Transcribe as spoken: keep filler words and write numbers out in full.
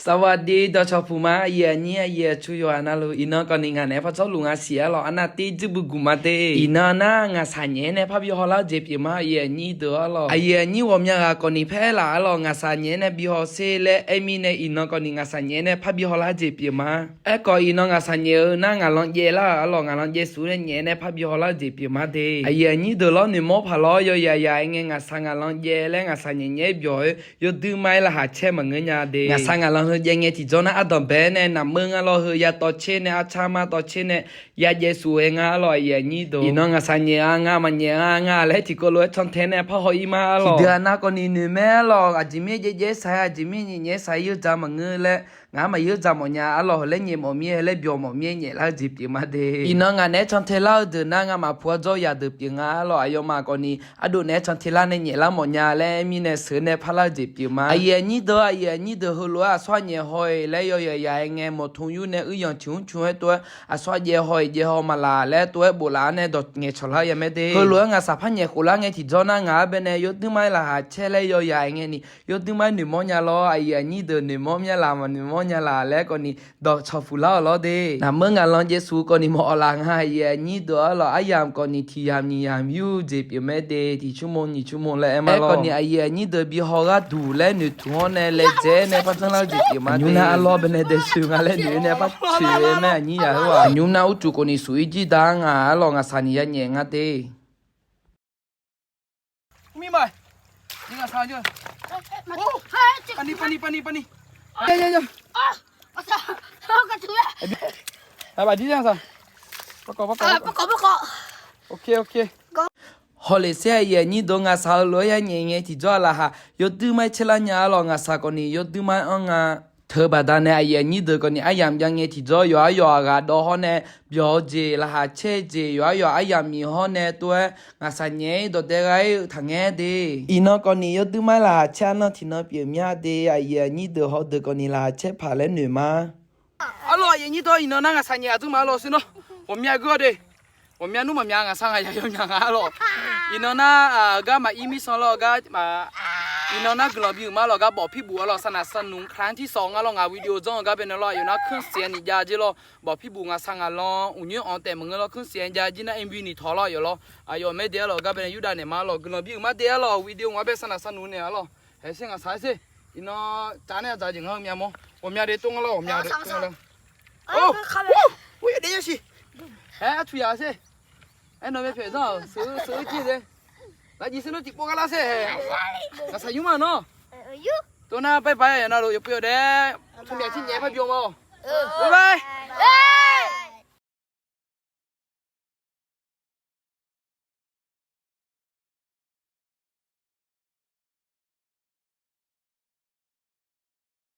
สวัสดี dawqcawq puq ma, aqyuif aqnyir aqyuif aqtsu yawqghaq navluf. Iqnan kawfni ngaq naeq-aer par tsawrluf nga siq arlawq, arnav tir dzuir bui guq ma de. Iqnan nar ngaqshaq nyaef-aer nae parbi hawlar-eu jeq pyeuf ma, aqyuif aqnyir deuq arlawq. Aqyuif aqnyir ghawqmya ghaq kawfni paer laf arlawq, ngaqshaq nyaef-aer nae bi haw sher laer aer mirnae, iqnan kawfni ngaqshaq nyaef-aer nae parbi hawlar-eu jeq pyeuf ma. Aerkhawf iqnan ngaqshaq nyaef-eu nar ngaq lan jaev-ar arlawq, ngaq lan jaev suf nae nyaef-aer nae parbi hawlar-eu jeq pyeuf ma de. Aqyuif aqnyir deuq lawr noeqmawr paq lawr, yawyaq yaq-aer ngae ngaqshaq ngaq lan jaev laer ngaqshaq nyaef nyaef-aer byawq-eu yawduir ma-aer laqkhaq caer maqngeur nya de. Ngaqshaq ngaq lan heu jaev ngae tiqjawr nar ardanqbae nae naqmeur nga lawr heu ya tawv caer nae arcar mar tawv caer nae ya jaev suf-aer nga arlawq, aqyuif aqnyir deuq. Iqnan ngaqshaq nyaef-a nga maqnyaef-a nga laer tiqkawv lof-aer cantae nae parhaw-ir ma arlawq. Tiqdeuq-aq nar kawfni noeq mae arlawq, aqjeq mir-aer jaev jaev-aer saq-aer, aqjeq mir-aer nyaef nyaef-aer saq-aer yawdzaq maqngeur laer, ngaq-anr maqyawdzaq mawf nya arlawq, hawlaer nyaef mawf mir-aer hawlaer byawq mawf mir-aer nyaeflar-eu jeq pyeuf ma de. Iqnan ngaq naeq-aer cantae lar-eu deuq nar ngamaf pu-awr dzawr yaq deuq pyeuf nga arlawq, aqyawfmaf kawfni ardov naeq-aer cantae lar nae nyaeflar mawf nya laer aer mirnae sheuq-eu nae parlar-eu jeq pyeuf ma. Aqyuif aqnyir deuq, aqyuif aqnyir deuq heulof-aer aqsawr-aq nyaef haw-iq laer yawyaq yaq-aer ngae mawq tmr yur nae uir yanq tiq mr cu-aer tov-aer aqsawr-aq jaev haw-iq jaev haw maqlaq laer tov-aer boflaf-anr nae dawq ngaeqcawq lar-eu ya mae de. Heulof-aer ngaqshaq par nyaef khof lar ngae tiqjawr nar ngaq-anr bae nae yawduir ma-aer laqkhaq caer laer yawyaq-aer ngae ni yawduir ma-aer noeqmawr nya lawr, aqyuif aqnyir deuq noeqmawr mya laf maqnoeqmawr nya laf laer kawfni dawqcawq puq lar-awq lawr de. Naqmeur ngaq lan jaev suf kawfni mawf-awq laf nga, aqyuif aqnyir deuq arlawq, aryamq kawfni tiq yamq nyiq yamq yur-eu jeq pyeuf mae de, tiq cmr nyiq cmr laer aer ma lawr. Aerkhawfni aqyuif aqnyir deuq bi haw gharduq laer noeqtmq-awr nae laejae-aer nae par janrlar-eu jeq pyeuf ma de. Aqnymr nar arlawr bae nae dae shuif nga laer noeq-aer nae par coeq-eu mae, aqnyir yaq heu-aq. Aqnymr nar urcuf kawfni suf-ir jir da nga arlawq, ngaqshaq ni ya nyaef nga de. Hawlef sher aqyuif aqnyir deuq, ngaqshaq heulof-aer ya nyaef ngae tiqjawr-aq laqkhaq yawduir ma-aer caerlar nya arlawq, ngaqshaq kawfni yawduir ma-aer anr nga. Teubaqda nae aqyuif aqnyir deuq kawfni aryamq jav ngae tiqjawr yawqhar yawqha ghaq dawv hawr nae byawq-eu jeq laqkhaq caer-eu jeq yawqhar yawqha aryamq miq hawr nae tov-aer ngaqshaq nyaef-ir dawqdae gha-ir-eu taqngaer de. Iqnan kawfni yawduir ma-aer laqkhaq caer arnan tiqnan pyeuf mya de, aqyuif aqnyir deuq hawdeuq kawfni laqkhaq caer paq laer noeq ma. Arlawq, aqyuif aqnyir deuq, iqnan nar ngaqshaq nyaef aqduimaf arlawq sher nawr ghawqmya geur-awr de. Ghawqmya nmr maqmya ngaqshaq ngaq yaq yawmyaq nga arlawq. Iqnan nar gar maqir mirsanq lawr gar, iqnan nar guiqlanq bi-euq ma arlawq, gar bawf pirbuf arlawq, sarnaq sarnuq kaqlar tir sawq nga lawr, ngaq video janr-eu gar bae nae lawr, aqyawf nar kanr siq-aer ni jav jir lawr, bawf pirbuf ngaqshaq ngaq lan uqnyoer anq taef maqngeur lawr, kanr siq-aer jav jir nar mv ni tawq lawr yawf lawr, aqyawf maer de arlawq, gar bae nae yurdav naeq ma arlawq, guiqlanq bi-euq ma de arlawq, video ngaq bae sarnaq sarnuq naeq arlawq, haeq sher ngaqshaq-aer sher, iqnan cav nae aqdzaq jeq ngar heu mya mawr, ghawqmya de tov nga lawr, ghawqmya de tov nga lawr. Or, or, yawdaef yasiq. Aer, arcuq yaq sher. Aer, nawq mae pyaeq zanr-aq, sheuq-eu jir de. Nar jiv sher nawr tiqpov gar lar sher. Ngaqshaq nymr ma nawr. Tov nar bye bye yawqnan lof yawpuv yawdae. Tsawrmyaq tir nyaef par bi-eu ma-awq. Bye bye.